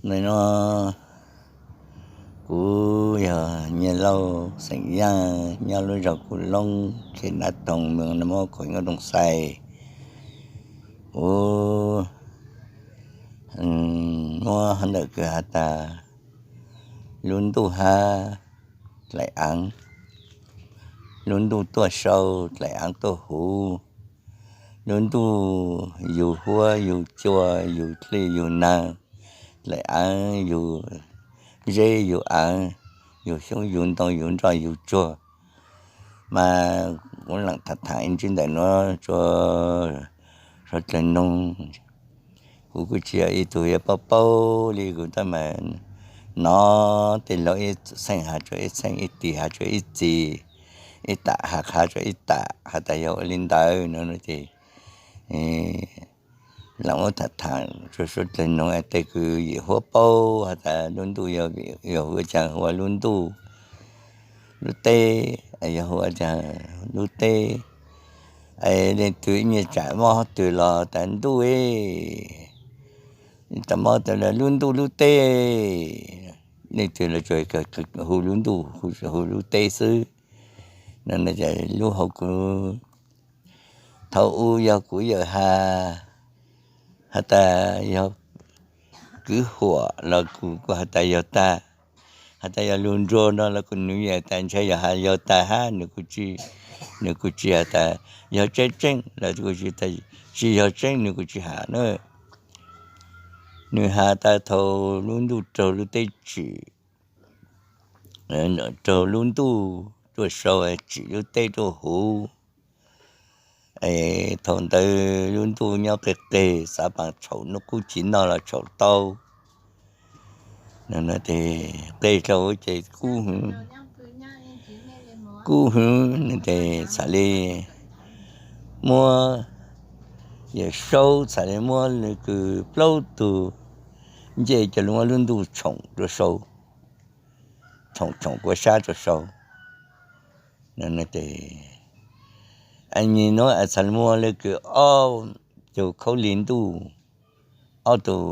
Nim no kuv yog Nyiaj Lauj xeem Yaaj, nyob lub zos Kuv Loob, khes Nab Toog, moos Naj Mob, khoom Nyob Rooj Xais. Kuv muab ntawm kws has tas lub ntuj hab dlaim aav, lub ntuj tuaj sau, dlaim aav tuaj huv, lub ntuj yug huab yug cua, yug dlej yug naag, dlaim aav yug zeb yug aav, yug xyoob yug ntoo, yug nroj yug tsuag. Mas kuv lam tham tham ib ntsis ntawm nuav rua suav dlawg noog. Kuv kuj tsi yog ib tug yuav paub paub li, kuv tab mas nov tej laug ib txheej has rua ib txheej, ib tis has rua ib tis, ib tam has has rua ib tam, has tas yog ua li ntawd no ces lam muab tham tham rua suav dlawg noog es tej kws yim huab paub has tas lub ntuj yog hu ua caag, hu ua lub ntuj, lub teb yog hu ua caag, lub teb. Es leej twg ib nyuag tsam mob twg los tas ntuj, tas mob tas lub ntuj lub teb. Leej twg los tsuas hu lub ntuj, hu lub teb xwb. Lub hauv kuv thaum u yog kuv yawm has, has tas yog kwv huam los kuv kuj has tas yog tag, has tas yog lug nruag no los kuv nws yawm tas ntshe yog has yog tag hab, nws kuj tsi has tas yog tseeb tseeb los kuj tsi yog tseeb, nws kuj tsi has na. Nws has tas thaum lub ntuj raug lub teb tsim, raug lub ntuj tuaj sau tsim lub teb tuaj huv, es thaum ntawd lub ntuj nyob qig qig, xav paas tshaum nub qub ci noj los tshaum tau. Qig dlhau ces kub hwv, kub hwv tes txhad li muab yawm saub, txhad li muab lwm kws plaub tug ncej coj lug muab lub ntuj tshoom rua sau, tshoom tshoom kua sab rua sau. Nim nuav txhad li muab lwm kws ob tug khaub lig ntuj, ob tug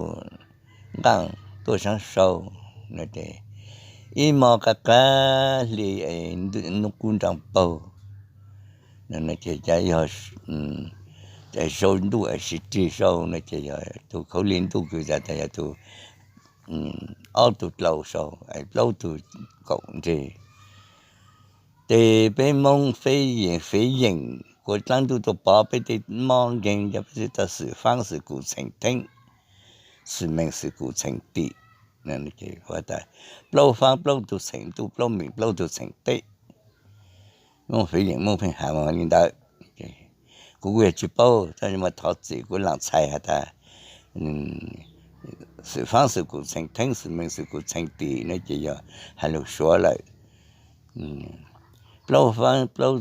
nqaaj tuaj saab sau, ib hmo qab qab hli nub qub nraag paug, ces sau ntuj es sib rig sau no ces yog tug khaub lig ntuj kws tas yog tug ob tug dlau sau, plaub tug kaum nreg. Ces peb Moob fev yeem fev yeem kua dlaab ntuj tuaj pov peb tej mob nkeeg, yog peb tau xwm faab xwm kum txheem theeb, xwm mees xwm kum txheem tim. Plaub faab plaub tug txheem ntuj, plaub mees plaub tug txheem teb. Moob fev yeem Moob pheej has li ntawd. Kuv kuj yog tsi paub, tab mas thov txim kuv laam txhais has tas xwm faab xwm kum txheem theeb, xwm mees xwm kum txheem tim no ces yog has lug Suav lawm. Plaub faab plaub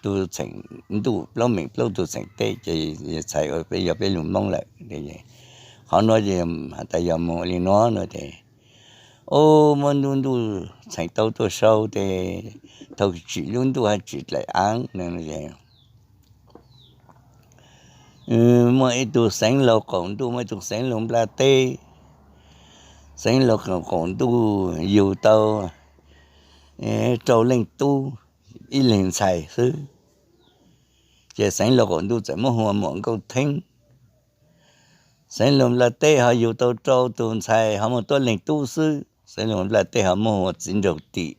tug txheem ntuj, plaub mees plaub tug txheem teb ces txhais ua peb yog peb lug Moob lawm. Qhov nuav ces has tas yog moog li nuav no ces, u, muab ntuj ntuj txheem tau tuaj sau tes thaum tsim lub ntuj hab tsim dlaim aav, muaj ib tug xeev laug qaum ntuj, muaj ib tug xeev laug nplaj teb. Xeev laug qaum ntuj yug tau rau leej tub, ib leeg ntxhais xwb, ces xeev laug qaum ntuj txawm muab hu ua Muam Nkauj Theeb. Xeev laug nplaj teb ho yug tau rau tug ntxhais ho muaj tuab leeg tub xwb, xeev laug nplaj teb ho muab hu ua Txiv Nraug Tim.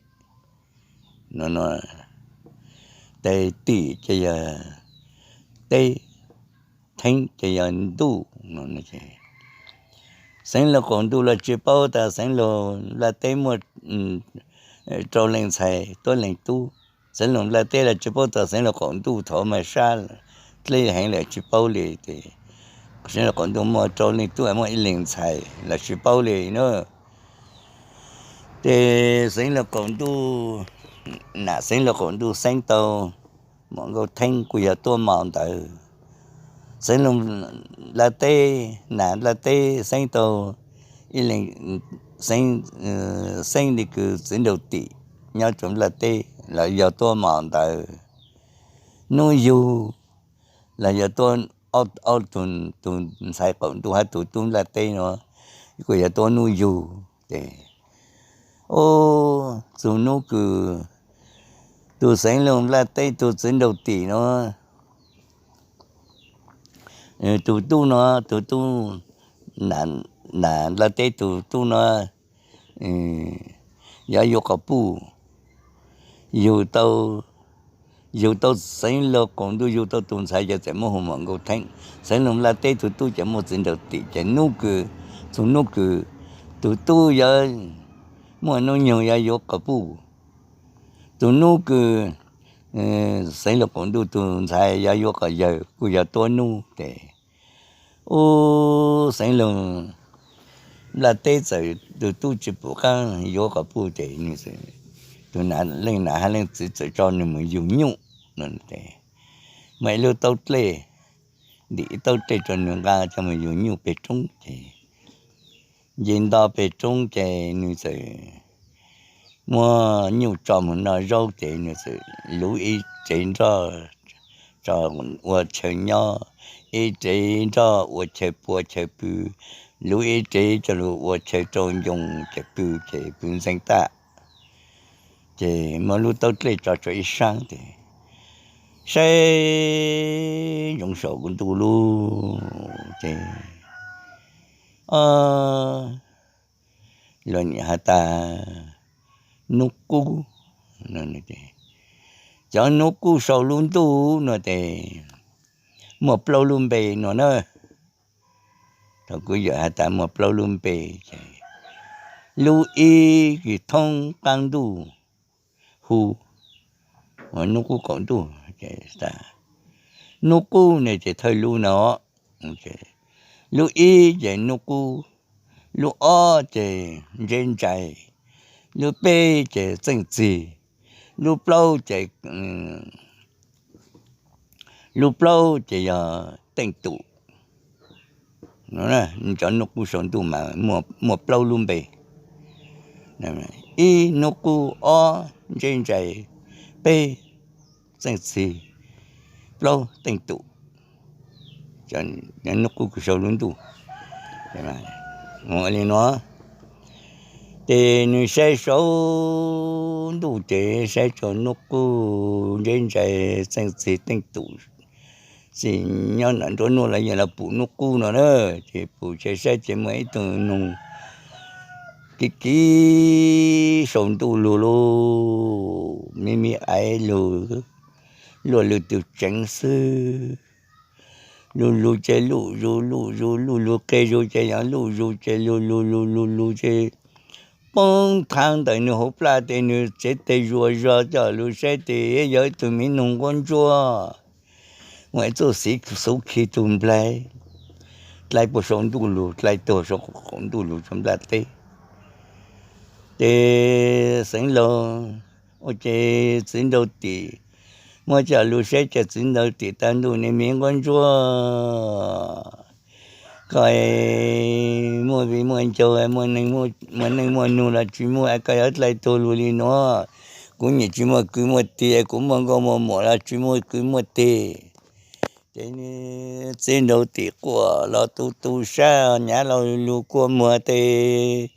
Tes tim ces yog teb, theeb ces yog ntuj. Xeev laug qaum ntuj los tsi paub tas xeev laug nplaj teb muaj rau leej ntxhais tuab leeg tub. Xeev laug nplaj teb los tsi paub tas xeev laug qaum ntuj thaum mas sab dleb heev lawm tsi paub li. Xeev laug qaum ntuj muaj rau leej tub muaj ib leeg ntxhais los tsi paub li na. Ces xeev laug qaum ntuj, nam xeev laug qaum ntuj xeeb tau Muam Nkauj Theeb kuj yog tuab mos ntawd. Xeev laug nplaj teb, nam nplaj teb xeeb tau ib leeg, xeeb li kws Txiv Nraug Tim nyob rau nplaj teb los yog tuab mos ntawd. Nub yug los yog tuab, ob tug ntxhais qaum ntuj hab tug tub nplaj teb nuav kuj yog tuab nub yug ces, o, txug nub kws tug Xeev Laus nplaj teb tug txiv nraug tim no, tug tub no, tug tub, nplaj teb tug tub no, yog yuav qhov puj, yug tau, yug tau Xeev Laus qaum ntuj, yug tau tug ntxhais ces txawm muaj hu mom nkauj theeb. Xeev Laus nplaj teb tug tub ces muaj txiv nraug tim ces nub kws, txug nub kws tug tub yog muaj nub nyoog yog yuav qhov puj, tug nub kws Xeev Laus qaum ntuj tug ntxhais yog yuav qhov yawg kuj yog tuab nub ces, u, Xeev Laus nplaj teb txawm tug tub tsi pum qaab yuav qhov puj ces nwg, tug leej nam hab leej txiv txawm tso nwg moog yug nyuj no ces, muaj ib lub taub dlej, ntim ib taub dlej rua nwg nqaa coj moog yug nyuj peg roob ces, nce nto peg roob ces nwg txawm muab nyuj tso moog noj zaub ces nwg txawm luv ib tsev nroj tso ua chaw nyob, ib tsev nroj ua chaw pua chaw pw, luv ib tsev coj lug ua chaw rau ncoo ces pw ces pw ntxeev tag. Ces muab lub taub dlej tso tsua ib saab ces saib ntsoov saum kuv ntuj lug ces, o, luas has tas nub qub, cov nub qub sau lub ntuj no ces muaj plaub lub npe no na. Thaum kuv yawm has tas muaj plaub lub npe ces lub ib kws thoob qaab ntuj hu nub qub qaum ntuj, nub qub ne ces thawj lub no, lub ib ces nub qub, lub ob ces ntseb ntsais, lub peb ces txeej txig, lub plaub ces, lub plaub ces yog teej tum. Cov nub qub sau ntuj mas muaj plaub lub npe, ib nub qub, ob ntseb ntsais, peb txeej txig, plaub teej tum. Nub qub kws sau lub ntuj ua li no, ces nwg saib sau ntuj ces saib tsua nub qub ntseb ntsais txeej txig teej tum, txij nyob nram nruab nuj los yeej los pum nub qub no na, ces pum ces saib ces muaj ib tug noog kiv kiv sau ntuj lug lug, me me aiv lug, luaj lug tug tseev xwb. Lug lug ces luj zug luj zug luj lug, qe zug ces yog luj zug ces lug lug lug lug lug ces poob thaab ntawm nwg hauv plaj tes, nwg tsev teg zuas zog coj lug saib tes yog ib tug miv noog nquab ntsuab, muaj ib txuj xiv xuv khi tug nplaig, dlai puag sau ntuj lug, dlai tuag sau qaum ntuj lug tsua nplaj teb. Ces Xeev Laug ua ces txiv nraug tim, muab coj lug saib ces txiv nraug tim tas ntuj, niag miv nquab ntsuab, koj muaj viv muaj ncaus, muaj neej muaj nug los tsis muaj, koj yuav dlai tuag lug li nuav. Kuv niam tsis muaj kwv muaj tij, kuv muaj nkauj muaj muam los tsis muaj kwv muaj tij. Ces txiv nraug tim quaj los tu tu sab, nyav los lug kua muag tes,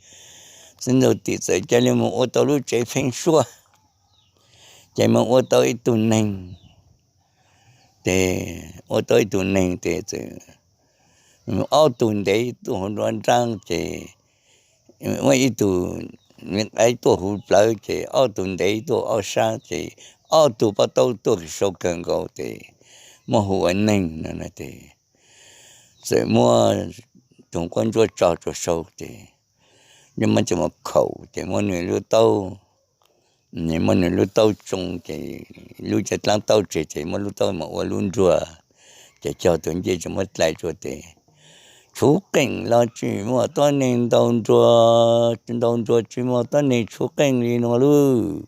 txiv nraug tim txawm ca le moog ua tau lub tsev pheeb suab, ces moog ua tau ib tug neeg. Ces ua tau ib tug neeg tes txawm ob tug ntev tuaj hauv nruab nraab, ces muaj ib tug qaib tuaj huv plawv, ces ob tug ntev tuaj ob sab, ces ob tug pob taub tuaj sau kawg nkaus, ces muab hu ua neeg no tes, txawm muab tug nquab ntsuab tso tsua sau tes, muab coj moog khaum ces muab nwg lub taub, muab nwg lub taub tsoo ces lub caj dlaab taub tseg ces muab lub taub moog ua lub nruag, ces cog tug ncej tso muab dlai tsua tes, tshuv qeej los tsis muaj tuab neeg ntaus nruas, ntaus nruas tsis muaj tuab neeg tshuv qeej li nuav lawm.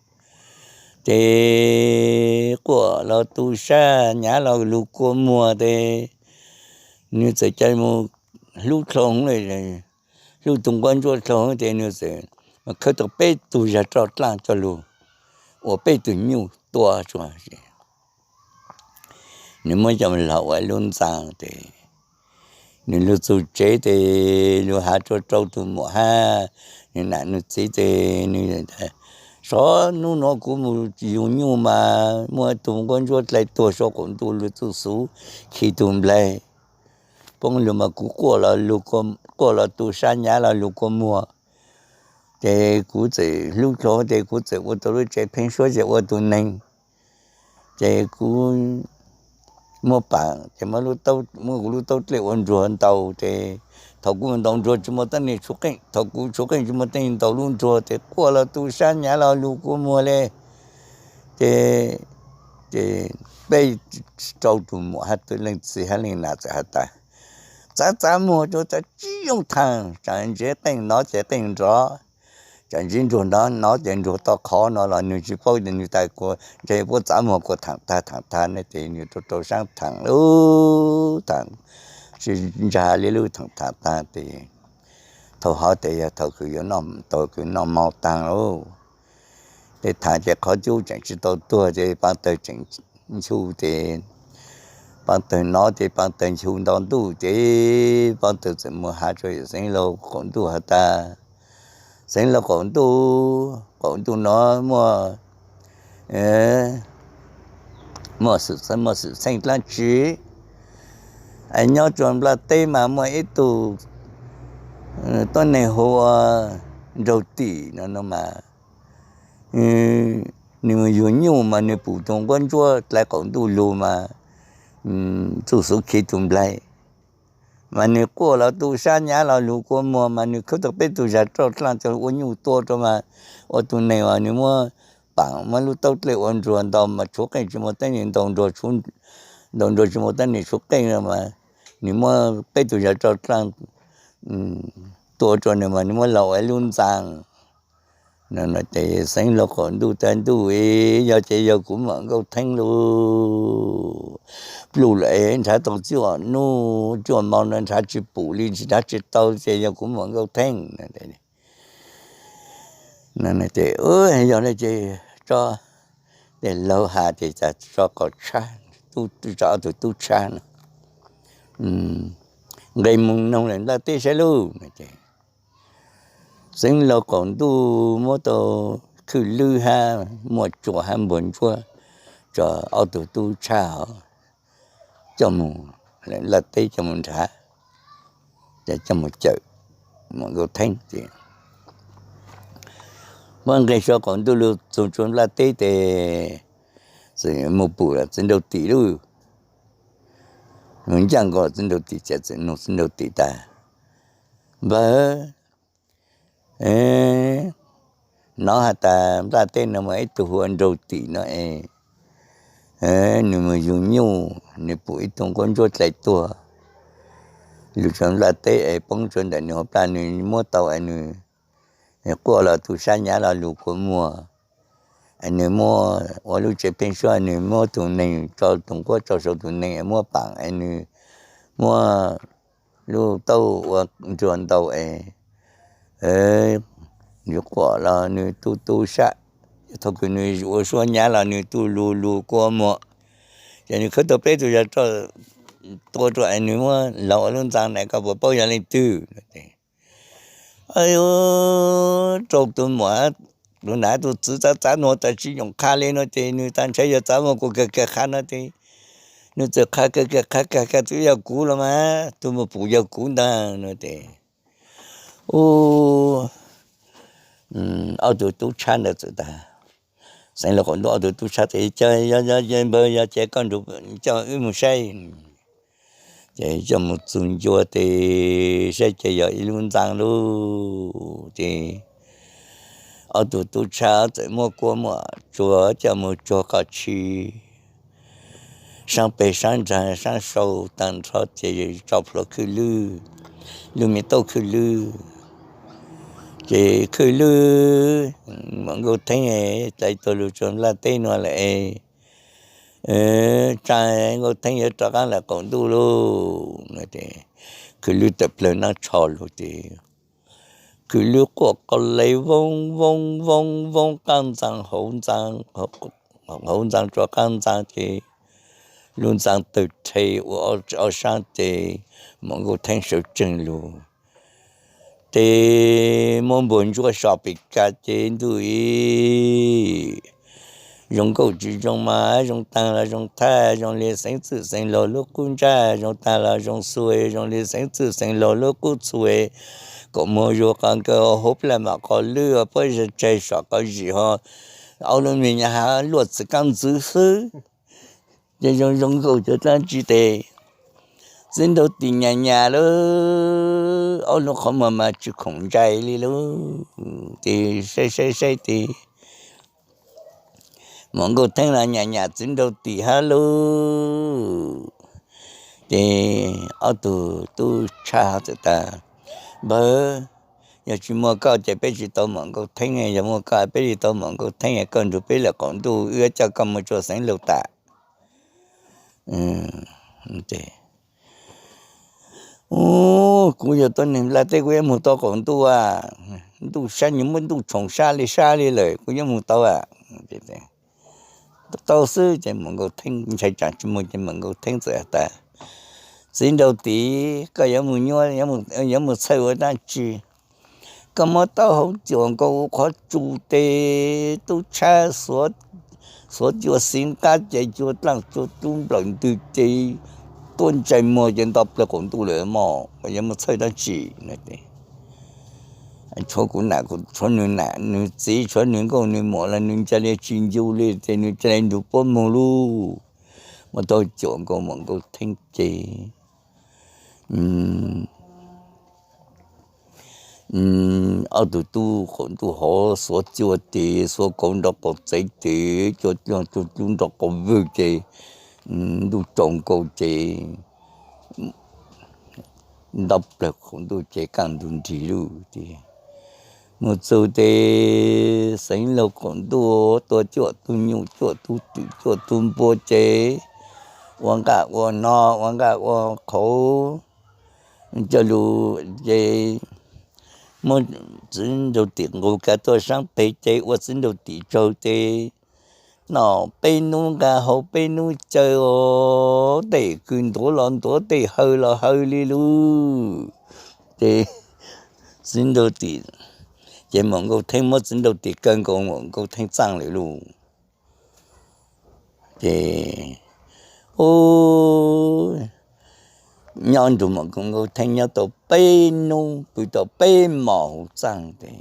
Ces quaj los tu sab, nyav los lug kua muag tes, nwg txawm ca moog hlub dlhau, hlub tug nquab ntsuab dlhau tes nwg txawm khawb tau peb tug zag roj dlaaj coj lug ua peb tug nyuj tua tsua. Nwg muab coj lug ua lub ntxa tes, nws lug txug tsev tes lug has rua rau tug muam hab nws nam nws txiv tes nws, sov nub nuav kuv mus yug nyuj mas muaj tug nquab ntsuab dlai tuag sau qaum ntuj lug txuj xuv khi tug nplaig poob lug mas kuv quaj los tu sab nyav los lug kua muag. Ces kuv txawm hlub dlua ces kuv txawm ua tau lub tsev pheeb suab ces ua tug neeg. Ces kuv muab paam ces muab kuv lub taub dlej ua nruag ntaus ces thaum kuv ntaus nruag tsi muaj teeb neeg tshuv qeej, thaum kuv tshuv qeej tsi muaj teeb neeg ntaus lub nruag tes quaj los tu sab nyav los lug kua muag le. Ces, ces peb rau tug muam hab leej txiv hab leej nam txawm has tas, txav txav muag rua tas tsi yooj thaam, tsaam ntsev qeej nov ces qeej nrov, tsaam ntsev nruag nov nov ces nruag toj qhov no los nwg tsi paub ces nwg tas kua ntshe puab txav muag kua thaam tag thaam tag ne ces nwg rau rau saab thaam lub thaam tsi ntsa le lub thaam thaam tag tes thaum hov tes yog thaum kws yuav tau kws noj mov taag lauj. Ces thaam ces qhov cub tseem tsi tau tuag ces paab tawg tseem nchu ces paab tawg nov ces paab tawg nchu nto ntuj ces paab tawg txawm mus has rua yawm Xeev Laug qaum ntuj has tas, Xeev Laug qaum ntuj, qaum ntuj no muaj, muaj xwm txheej dlaab tsi? Es nyob rua nplaj teb mas muaj ib tug tuab neeg hu ua Nraug Tim no no mas, nwg mus yug nyuj mas nwg pum tug nquab ntsuab dlai qaum ntuj lug mas txuj xuv khi tug nplaig, mas nwg quaj los tu sab nyav los lug kua muag mas nwg khawb tau peb tug zag roj dlaaj coj ua nyuj tua rua mas ua tug neeg mas nwg muab paam muab lub taub dlej ua nruag ntaus mas tshuv qeej tsi muaj teeb neeg ntaus nruag, ntaus nruag tsi muaj teeb neeg tshuv qeej mas nwg muab peb tug zag roj dlaaj tua rua nwg mas nwg muab laug ua ib lub ntxaa. Ces Xeev Laug qaum ntuj tas ntuj, yog ces yog kuv muam Nkauj Theeb lauj, pluj lawm nrhav tau cuaj nub cuaj mo no nrhav tsi pum li, nrhav tsi tau ces yog kuv muam Nkauj Theeb. Ces yog le ces tso, ces laug has ces tso kom tshab, tso ob tug tub tshab no nqes mus noog lawm nplaj teb saib lauj. Xeev Laug qaum ntuj muab tau khwj lwb hab muaj tsua hab npuag ntsuab tso ob tug tub tshab coj mus lawm nplaj teb coj mus nrhav, coj mus cawm muam Nkauj Theeb ces muab nqes sau qaum ntuj lug txug tsua nplaj teb tes txawm mus pum Txiv Nraug Tim lauj. Nws ncaaj nkaus Txiv Nraug Tim ces txawm nug Txiv Nraug Tim tas, npawg, nov has tas nplaj teb no muaj ib tug hu ua Nraug Tim no es nws mus yug nyuj, nws pum ib tug nquab ntsuab dlai tuag lug tsua nplaj teb es poob tsua ntawm nws hauv plaj, nws muab tau es nws quaj los tu sab nyav los lug kua muag, es nws muab ua lub tsev pheeb suab, nws muab tug neeg tso, tug nquab tso sau tug neeg es muab paam es nws muab lub taub ua nruag ntaus es nws quaj los nws tu tu sab, thaum kws nws ua suab nyav los nws tu lug lug kua muag, ces nws khawb tau peb tug zag roj tua rua es nws muab laug ua lub ntxaa na, koj puas paub yog leej twg? Rau tug muam, tug nam tug txiv txav txav nuav tas tsi nyoom qha le no ces nws tas ntshai yog txav muag kuas kag kag qha no ces nws txawm qha kag kag qha kag kag txawm yog kuv los mas, tug muag pum yog kuv ntag no ces, u, ob tug tub tshab ntawd txawm tas, Xeev Laug qaum ntuj ob tug tub tshab tas, npawg, yog ces koj nrug coj wb mus saib. Ces coj mus txug ncua tes saib ces yog ib lub ntxaa lauj. Ces ob tug tub tshab txawm muab kuab muab tsua coj mus tsuag qos tshis, saab peg saab nraag saab sau taag nrho ces tso plhuav khwj lwb, lub me taub khwj lwb. Ces khwj lwb, muam Nkauj Theeb dlai tuag lug tsua nplaj teb nuav lawm es, tsaa Nkauj Theeb yuav rov qaab lawm qaum ntuj lauj. Khwj lwb tawm plawg nab tsho lug ces khwj lwb quaj qo le voob voob voob voob qaab ntxaa hauv ntxaa, hauv ntxaa tsua qaab ntxaa ces lub ntxaab tawg rhe ua ob sab ces Muam Nkauj Theeb sawv tsees lug, ces muab npuag ntsuab so pes kag ces ntuj ib, zoo nkauj tsis zoo mas zoo taag los zoo thaj, zoo li xeeb txwj xeeb laug lub qub ntsaj, zoo taag los zoo xuj, zoo li xeeb txwj xeeb laug lub qub txhu, kaum muag zug qhov nkaus, hauv plawg mam qhov lwj, puab tsaig saum qhov zim ho, ob lub me nyuam ha luaj txiv kaab ntxwv xwb. Ces zoo zoo nkauj cov dlaab tsi tes, Txiv Nraug Tim nyam nyam lawm, ob lub qhov muag mas tsis khoom ntsais li lub, ces saib saib saib ces Muam Nkauj Theeb los nyam nyam Txiv Nraug Tim hab lub. Ces ob tug tub tshaj txawm tas, Npawg, yog tsis muaj koj ces peb tsis tau Muam Nkauj Theeb, yog muaj koj peb li tau Muam Nkauj Theeb, koj nrug peb lawm qaum ntuj wb coj koj mus tsua xeev laug tas. Kuv yog tuab neeg nplaj teb, kuv yuav moog tau qaum ntuj a, ntuj sab nyuas muab ntuj tshoom sab li sab li lawm, kuv yuav moog tau a. Tau xwb ces Muam Nkauj Theeb ntshai tsam tsis muaj ces Muam Nkauj Theeb txawm has tas, Txiv Nraug Tim, koj yuav moog nyuab, yuav moog txhawj ua dlaab tsi? Koj muab taub hau cuam nkaus qhov tsua tes tub tshab xuav cua xib nqab ces cua dlaaj cua dlub nplawm ntwg ces tuab ntsais muag ces nto plawg qaum ntuj lawm mog, koj yuav moog txhawj dlaab tsi? Tshuav kuv nam, tshuav nwg nam nwg txiv, tshuav nwg nkauj nwg muam los nwg ca le tsis ncu le ces nwg ca le nrug puab moog lauj. Muab taub hau cuam nkaus Muam Nkauj Theeb ces ob tug tub qaum ntuj hov xuav cua tes, xuav kauv nrov qaum txeev tes, cua dlaaj cua dlub nrov qaum vwg ces ntuj tsaus nkaus ces nto plawg qaum ntuj ces kaj ntug nrig lauj. Ces moog txug tes xeev laug qaum ntuj tua cuaj tug nyuj cuaj tug twm cuaj tug npua ces ua nqaj ua no ua nqaj ua qhauv coj lug ces muab Txiv Nraug Tim nqug kag tuaj saab peg ces ua Txiv Nraug Tim tsaug ces noj peb nub nqaa haus peb nub caw os, tej kws ntuav los ntuav, tej hawv los hawv li lauj. Ces Txiv Nraug Tim, ces Muam Nkauj Theeb muab Txiv Nraug Tim kaw nkaus Muam Nkauj Theeb txaaj lawm lauj. Ces nyob nrug Muam Nkauj Theeb nyob tau peb nub pw tau peb mos huv txaaj tes,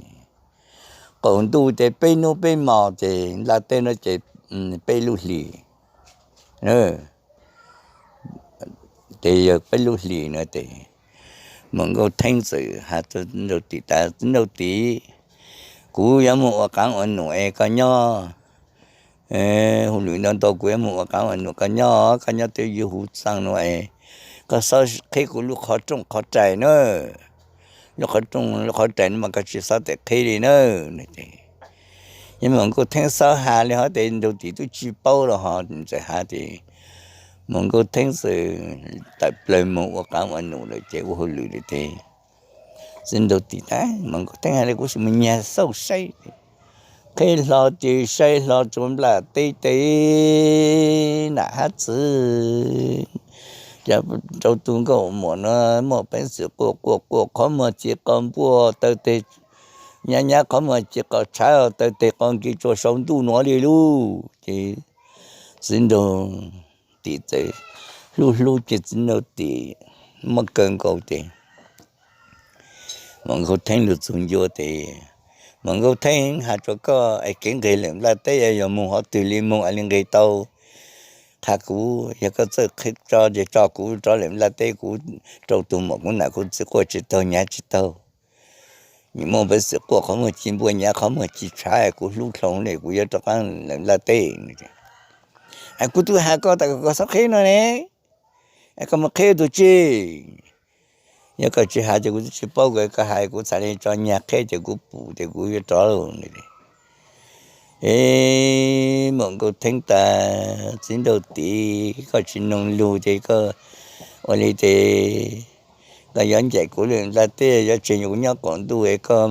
qaum ntuj ces peb nub peb mos ces nplaj teb nuav ces peb lub hlis, ces yog peb lub hlis nuav tes Muam Nkauj Theeb txawm has rua Txiv Nraug Tim tas, Txiv Nraug Tim, kuv yuav moog ua qaav ua num es koj nyob, hauj lwm ntau ntau kuv yuav moog ua qaav ua num koj nyob, koj nyob twj ywm huv txaaj nuav es koj xob qhib kuv lub qhov rooj qhov rais na. Lub qhov rooj lub qhov rais nuav mas koj tsi xob tes qhib li na. Yog Muam Nkauj Theeb xob has li hov tes Nraug Tim tub tsi paub los ho txawm has tes Muam Nkauj Theeb txawm tawm plawg moog ua qaav ua num lawm ces ua hauj lwm lawm tes Txiv Nraug Tim tas, Muam Nkauj Theeb has le kuv sim moog nyag xauj saib. Qhib hlo ces saib hlo tsua nplaj teb tes nam hab txwv, cov rau tug nkauj muam nuav muaj peev xwm quaj quaj quaj qhov muag ci qo npuaj taw teg, nyab nyab qhov muag ci qo tshaav taw teg qo nki tsua sau ntuj nuav li lauj. Ces Txiv Nraug Tim txawm hlub hlub ces Txiv Nraug Tim muab kaw nkaus ces Muam Nkauj Theeb lug txug ncua tes, Muam Nkauj Theeb, has rua koj es kev nqeg lawm nplaj teb yog moog hov twg li moog es li nqeg tau, qha kuv, yog koj txawj qhib tso ces tso kuv rov lawm nplaj teb, kuv rau tug muam kuv nam kuv txiv quaj tsi taug nyag tsi taug, muaj peev xwm quaj qhov muag ci npuaj nyab qhov muag ci tshaav, kuv hlub dlhau le kuv yuav rov qaab lawm nplaj teb. Es kuv tub has koj tas koj xob qhib no ne, es koj moog qhib tug tsi? Yog koj tsi has ces kuv tub tsi paub, koj has kuv txhad le tso nyag qhib ces kuv pum ces kuv yuav rov. Es Muam Nkauj Theeb tas, Txiv Nraug Tim, koj tsi noog lug ces koj ua li tes koj yuav ncaim kuv lawm nplaj teb, yuav tseg kuv nyob qaum ntuj es koj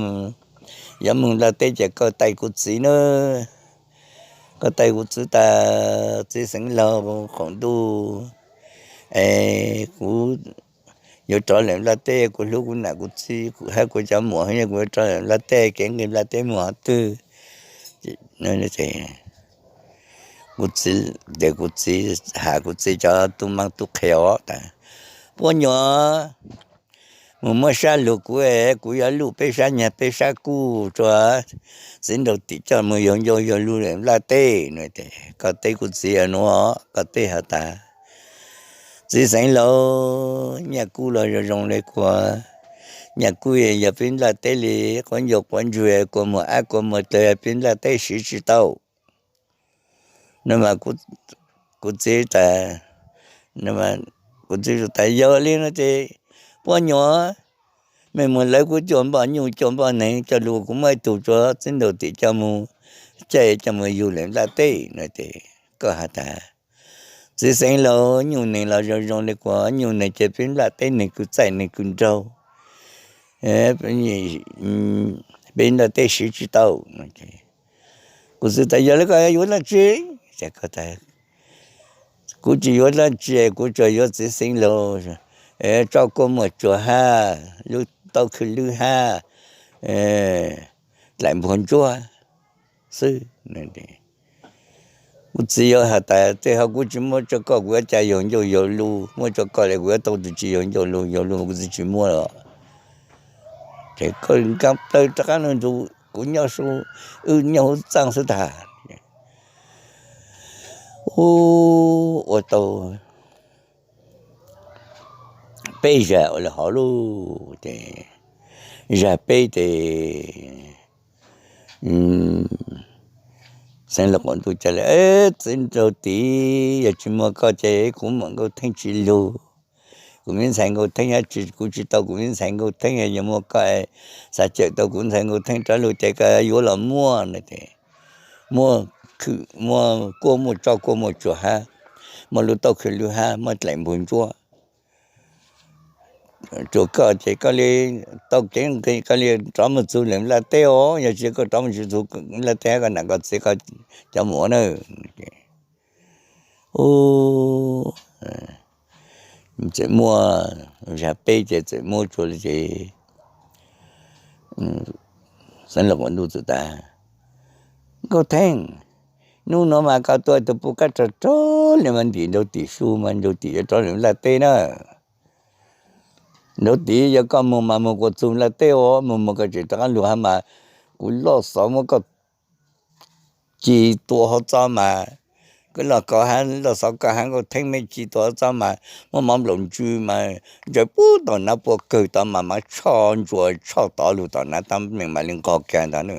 yuav moog nplaj teb ces koj tai kuv txiv nawb. Koj tais kuv txiv tas, txiv xeev laus qaum ntuj, es kuv yuav rov lawm nplaj teb, kuv hlub kuv nam kuv txiv, kuv hab kuv cov muam, kuv yuav rov lawm nplaj teb, kev nqis nplaj teb mus qhov twg? Kuv txiv, kuv txiv has kuv txiv cov tub maab tub qhe tas, puab nyuam mus muab sab lug kuv, kuv yuav luj peb sab nyag peb sab kuj rua txiv nraug tim coj mus yug ncauj yug lug lawm nplaj teb no. Koj teb kuv txiv nuav, koj teb has tas, txiv xeev laus, nyaj kuj los zoo zoo le kuas, nyaj kuj yog peb nplaj teb li quav ncauj quav ntsug, kua muag ab kua muag tawg, peb nplaj teb siv tsi tau. No mas kuv txiv tas, kuv txiv tas, yog li no ces puab nyuam, mej mus lawv kuv cuaj npoj nyuj cuaj npoj neeg coj lug, kuv muab ib tug rua txiv nraug tim coj mus caij coj mus yug lawm nplaj teb no ces koj has tas, txiv xeev laus, nyuj neeg los zoo zoo le kuas, nyuj neeg ces peb nplaj teb neeg kws txaij neeg kws nraug, peb nplaj teb siv tsi tau. Kuv txiv tas, yog le koj yuav dlaab tsi? Kuv tsis yuav dlaab tsi, kuv tsuas yuav txiv xeev laus tso kuaj muaj tsuag hab, lub tau khwj lwb hab, dlaim npuag ntsuab xwb. Kuv txiv yuav has tas, tej hov kuv tsis muab rua koj, kuv yuav ca yug ncauj yug lug, muab rua koj le kuv yuav tau tug tsi yug ncauj lug, yug lug kuv txiv tsis muab los. Ces koj nkaag plawg rov qaab lug nrug kuv nyob, wb nyob huv txaaj xwb tag. Ua tau peb zag ua le hov lug ces, zag peb ces xeev laus qaum ntuj ca le, txiv nraug tim, yog tsis muaj koj ces kuv muam Nkauj Theeb tsis lug. Kuv me ntxhais Nkauj Theeb, kuv tsis tau kuv me ntxhais Nkauj Theeb, yog muaj koj, xav cawm tau kuv ntxhais Nkauj Theeb rov lug ces koj yuav los muaj no ces, muaj kuaj muaj tsoj kuaj muaj tsuag hab, muaj lub tauj khwj lwb hab, muaj dlaim npuag ntsuab rua koj ces koj le tau kev nqis, koj le rov moog txug lawm nplaj teb os, yog tsis koj rov moog tsis txug nplaj teb hab koj nam koj txiv koj cov muam na. Txawm muaj zag peb ces txawm muab tsua le ces xeev laus qaum ntuj txawm tas, Nkauj Theeb, nub nuav mas koj tua tug puj kab rog rog le mas ntim nraug tim su mas nraug tim yuav rov lawm nplaj teb na. Nraug tim yog koj moog mas moog kuas txug nplaj teb os, moog moog koj tseem rov qaab lug hab mas kuv loj xov muab koj ci tua hov txob mas, koj loj xov koj hab Nkauj Theeb mej ci tua hov txob mas muab mov nplaum ntsws mas ntsaws puag tom nav puag kawg tod mas, mav tshoj ntsuas tshoj tod lug tom nav tab meeg mas le nqog kag ntag na.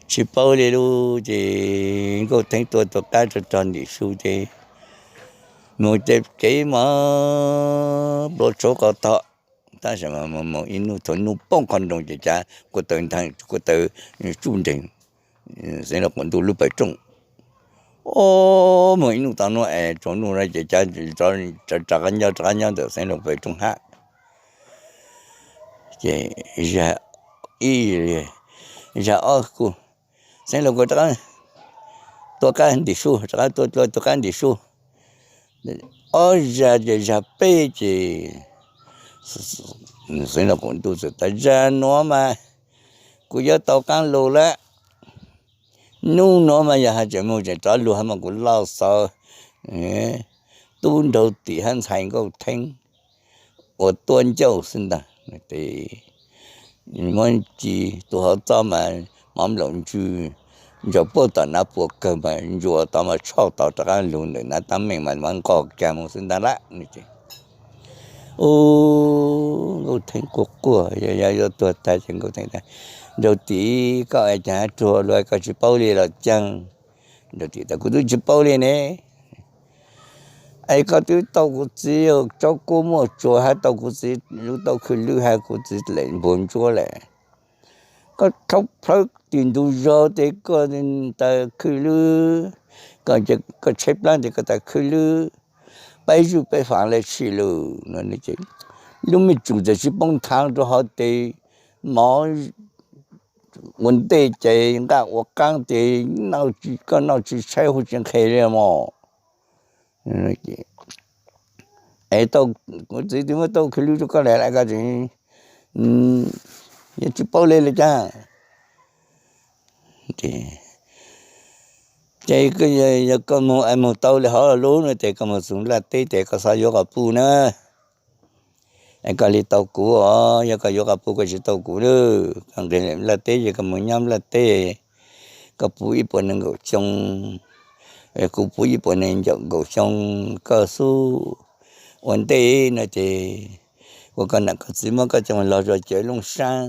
Tsis paub le lug ces Nkauj Theeb tua tug kab rog rog ntim su ces moog ces kev mas nplua tshauv qhov tog, tab sis mas moog ib nub thaum nub poob qhov nroog ces cav kuj taw nteeg kuj taw tsuj nreeg xeev laus qaum ntuj lub pawg rooj. Moog ib nub tau nub es tsaus ntuj no ces cav rov qab nyob rov qab nyob ntawm xeev laus pawg rooj hab. Ces zag ib, zag ob kuj, xeev laus kuj rov qab tua kab ntim su, rov qab tua tua tua kab ntim su. Ob zag ces zag peb ces xeev laus qaum ntuj txawm tas, zag nuav mas kuv yuav tau qaab lug lawm. Nub nuav mas yog has tseem moog tseem rov lug hab mas kuv loj xov tub nraug tim hab ntxhais Nkauj Theeb ua tuab ncauj xwb ntag. Muab ci tua hov txob mas mov nplaum ntsws ntsaws puag tom nav puag kawg mas ntsuas tod mas tshoj tod rov qab lug ntawm nav tab meeg mas mav nqog kag moog xwb ntag lawm. Ub, Nkauj Theeb quaj quaj, yog yuav tuag tag ces Nkauj Theeb tas, nraug tim, koj es caag ruag lug koj tsis paub li los caag? Nraug tim tas, kuv twb tsis paub li ne. Es koj twb tau kuv txiv tsaub kuab muaj tsuag hab tau kuv txiv lub tauj khwj lwb hab kuv txiv dlaim npuag ntsuab lawm. Koj rhaub plhawb tim ntug zog tes koj tas khwj lwb, koj tshaib plab tes koj tas khwj lwb, peb zuj peb faam le tshij lug no. Lub me tsum txawm tsis poob nthav rua hov tes mov ua ntej ces nqaj ua qaab ces koj noj tsi tshaib huv tsi nqhes li mog. Es kuv txiv twb muab tau khwv lwb rau koj lawm, koj tseem yuav tsis paub li los cas? Ces yog koj moog es moog tau li hov lug no ces koj moog txug nplaj teb ces koj xob yuav quas puj na. Es koj li tau kuv os, yog koj yuav quas puj koj tsis tau kuv lawm, koj nqis lawm nplaj teb ces koj moog nyob nplaj teb, koj puv ib puas nees nkaum xyoo, kuv puv ib puas nees nkaum xyoo, koj xub ua ntej no ces ua koj nam koj txiv muab koj coj moog log rua cawv looj saab.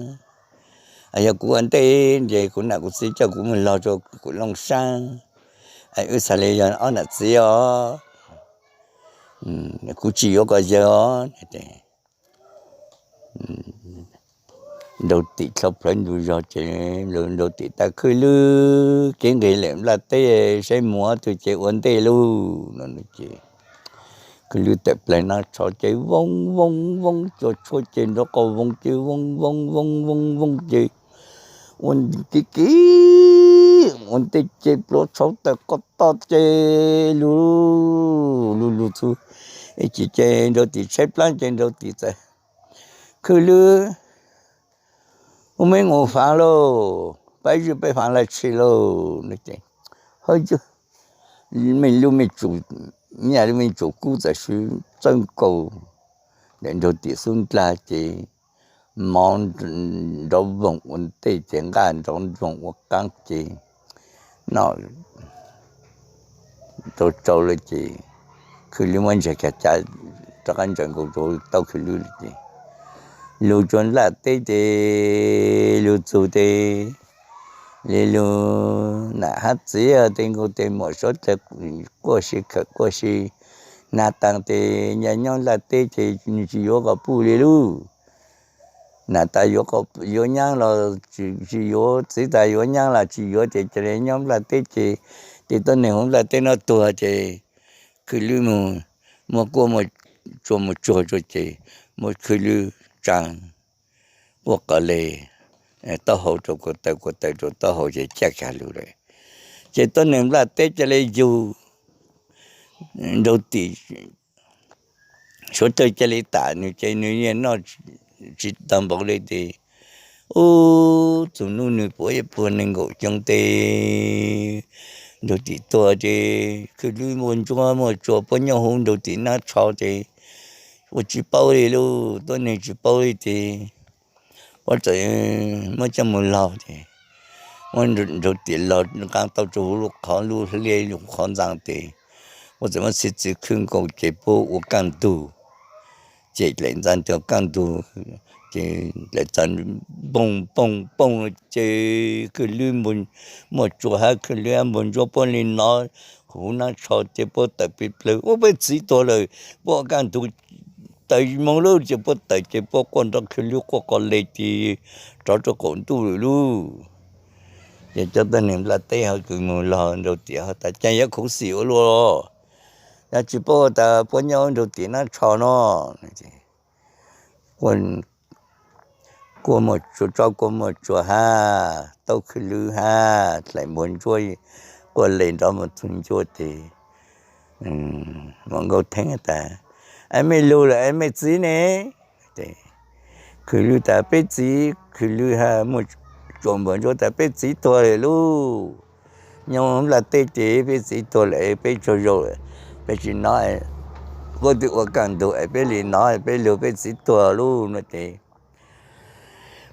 Yog kuv ua ntej ces kuv nam kuv txiv coj kuv moog log rua kuv looj saab, wb xaav li yog ob nam txiv os, kuv tsis yuav koj yawg os. Nraug Tim dlhau plawv ntug zog ces Nraug Tim tas, Khwj Lwb, kev nqis lawm nplaj teb saib muaj ob tug ces ua ntej lauj no ces Khwj Lwb tawm plaws nab tsho ces voog voog voog, cua tshuaj ces nrov qau voog ces voog voog voog voog voog ces ua ntej kiv kiv ua ntej ces plua tshauv tawm qo toj ces lug lug lug txug ib chim ces Nraug Tim tshaib plab ces Nraug Tim txawm, Khwj Lwb, ua mej mus faav lauj, pab zwj peb faav laj tshis lauj no ces, hawj, mej lub mej tsum, mej lub mej tsum kub txawm swv txawj nkaus ntawm Nraug Tim xub ndlag ces mov nrov voog ua ntej ces nqaj nrov voog ua qaab ces noj rau rau lawm ces Khwj Lwb muab ntseg kag cav rov qab ntsaws nkaus rau tau Khwj Lwb lawm ces lug rua nplaj teb ces lug txug tes li lug nam hab txiv tes nkaus tes muam suav dlawg quaj si khawm quaj si nag taag tes nyob nyob nplaj teb ces nwg tsis yuav quas puj li lub. Nam tas yuav nyaab los tsis yuav, txiv tas yuav nyaab los tsis yuav ces ca le nyob nplaj teb ces tes tuab neeg huv nplaj teb no tuag ces Khwj Lwb muab kuaj muab tsua mus tsuag rua ces muab Khwj Lwb tsaa quaj qas le taub hau rua kua taw, kua taw rua taub hau ces caj kag lug lawm. Ces tuab neeg nplaj teb ca le yug Nraug Tim suav dlawg ca le tam nwg ces nwg yeej noj tsis tau npaum le tes ub txug nub nwg puv ib puag nees nkaum xyoo tes Nraug Tim tuag ces Khwj Lwb muaj ntsuab muaj tsua puab nyob huv Nraug Tim nab tsho ces ua tsis paub li lub, tuab neeg tsis paub li tes puab txawm muab coj mus log ces muab Nraug Tim log nqaa tau rua huv lub qhov lub hliab lub qhov ntxaa tes puab txawm muab txhiv txwv khwb nkaus ces puab ua kaaj ntug ces dlaim ntxaa ntug kaaj ntug ces dlaim ntxaa poog poog poog ces Khwj Lwb muaj tsua hab Khwj Lwb hab npua ntsuab puab li nov huv nab tsho ces puab tawm plig plawg ua peb txiv tuag lawm, puab ua kaaj ntug tawm moog lawm ces puab tawm ces puab quaj nrov Khwj Lwb quaj qas le ces rov rua qaum ntuj lawm lub. Ces cov tuab neeg nplaj teb ho kws moog log Nraug Tim ho tas cas yuav khuv xim ua luaj, yog tsis paub tas puab nyob Nraug Tim nab tsho no kuaj muaj tsua, tsob kuaj muaj tsua hab, taub Khwj Lwb hab, dlaim npua ntsuab quaj le nrov moog txug ncuab tes Muam Nkauj Theeb tas, es mej lug lawm es mej txiv ne? Khwj Lwb tas peb txiv, Khwj Lwb hab muaj tsua npua ntsuab tas peb txiv tuag lawm lub. Nyob nplaj teb ces peb txiv tuag lawm peb tsaug zog lawm, peb tsis nov, puab twb ua kaaj ntug es peb li nov peb lug peb txiv tuag lub no ces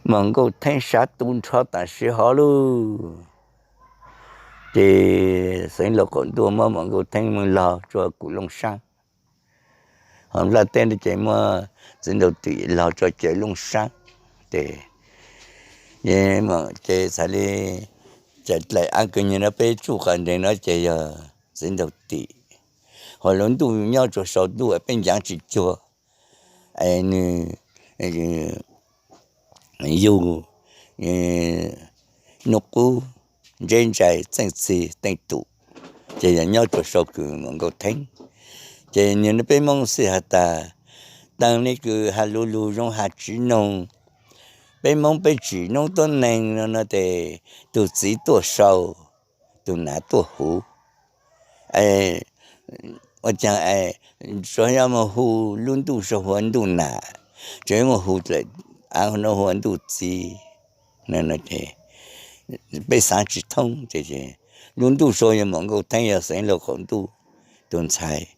Muam Nkauj Theeb sab tu nrho tam sim hov lub. Ces Xeev Laus qaum ntuj muab Muam Nkauj Theeb moog log rua kuv Looj Saab, ho nplaj teb no ces muab Txiv Nraug Tim log rua cawv Looj Saab. Ces, ces txhad li cas dlaim ab kws nyag no peb tsuj qas nreeg no ces yog Txiv Nraug Tim, ho lub ntuj nyob rua sau ntuj peb ncaav tsis cuag, es nwg yug nub qub ntseb ntsais txeej txhis teej tum, ces yog nyob rua sau kws Muam Nkauj Theeb. Ces nyag no peb Moob xij has tas, taag le kws has lug lug zoo has tsiv noog, Peb Hmoob peb tsim noob tuab neeg no no ces tus txiv tuaj sau, tus nam tuaj huv. Ua caag tsuas yog moog hu lub ntuj sau hu ua ntuj nam, tsuas yog moog hu dlaim aav no hu ua ntuj txiv. Peb xaav tsi thoob, lub ntuj sau yog Muam Nkauj Theeb, yog Xeev Laus qaum ntuj tus ntxhais.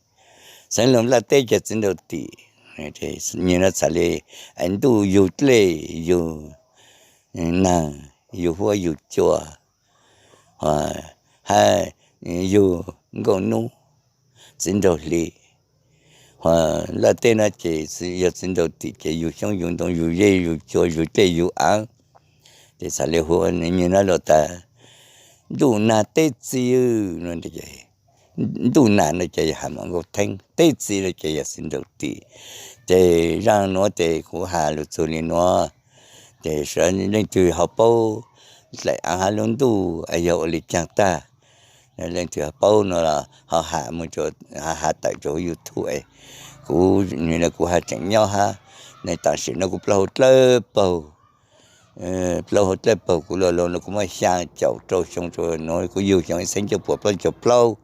Xeev Laus nplaj teb ces Txiv Nraug Tim. Nwg no txhad le ntuj yug dlej yug naag, yug huab yug cua, hab yug nkauj nub, txiv nraug hli. Ho nplaj teb no ces yog Txiv Nraug Tim ces yug xyoob yug ntoo yug zeb yug cua yug dlej yug aav. Ces txhad le hu nwg no lug tas ntuj nag teb txiv no. Ntuj nam no ces yog has Muam Nkauj Theeb, teb txiv no ces yog Txiv Nraug Tim. Ces zaaj nuav ces kuv has lug txug le nuav, ces leej twg ho paub dlaim aav hab lub ntuj yog ua le caag tag, leej twg ho paub no los ho has, has tawm rua YouTube es kuv, kuv has tseem nyob hab, ne tam sim no kuv plaub hau dlawb paug, plaub hau dlawb paug, kuv lug lug no kuv muaj xyaa caum rau xyoo rua nuav, kuv yug xyoo ib txheeb cuaj puas plaub caug plaub,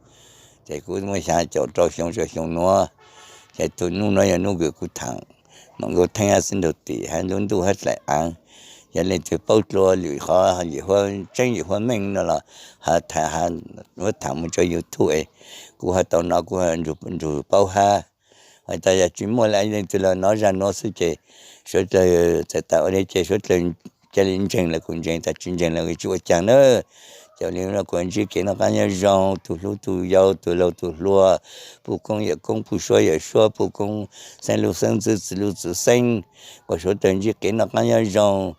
ces kuv muaj xyaa caum rau xyoo rua xyoo nuav. Ces tug nub nuav yog nub kws kuv thaam Muam Nkauj Theeb hab Txiv Nraug Tim hab lub ntuj hab dlaim aav. Yog leej twg paub dlua lwm qhov yim huab tseeb yim huab meej no los ho thaam moog rua YouTube es kuv ho tau nov kuv nrug paub hab. Has tas yog tsi muaj le leej twg los nov zag nuav xwb ces suav dlawg txawm tas ua le ces suav dlawg ca le ntseeg lawm kuas ntseeg, tas tsi ntseeg lawm tsi ua caag na. Ces ua le no kuas ntsib kev noj qaab nyob zoo, tug hlub tug yau, tug laug tug hluas, puj koob yawm koob, puj suab yawm suab, puj koob xeeb lug xeeb ntxwv, txwv lug txwv xeeb, kuas suav dlawg ntsib kev noj qaab nyob zoo,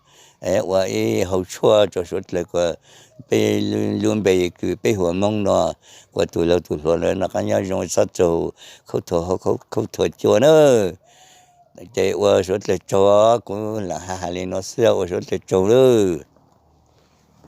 ua ib hauv tshuaj rua suav dlawg kuas peb lub npe kws peb hu ua Moob no, kuas tug laug tug hluas lawv noj qaab nyob zoo, txhob raug khaub thuas cua na. Ces ua suav dlawg tsaug, kuv lam has has le nuav xwb, ua suav dlawg tsaug lawm.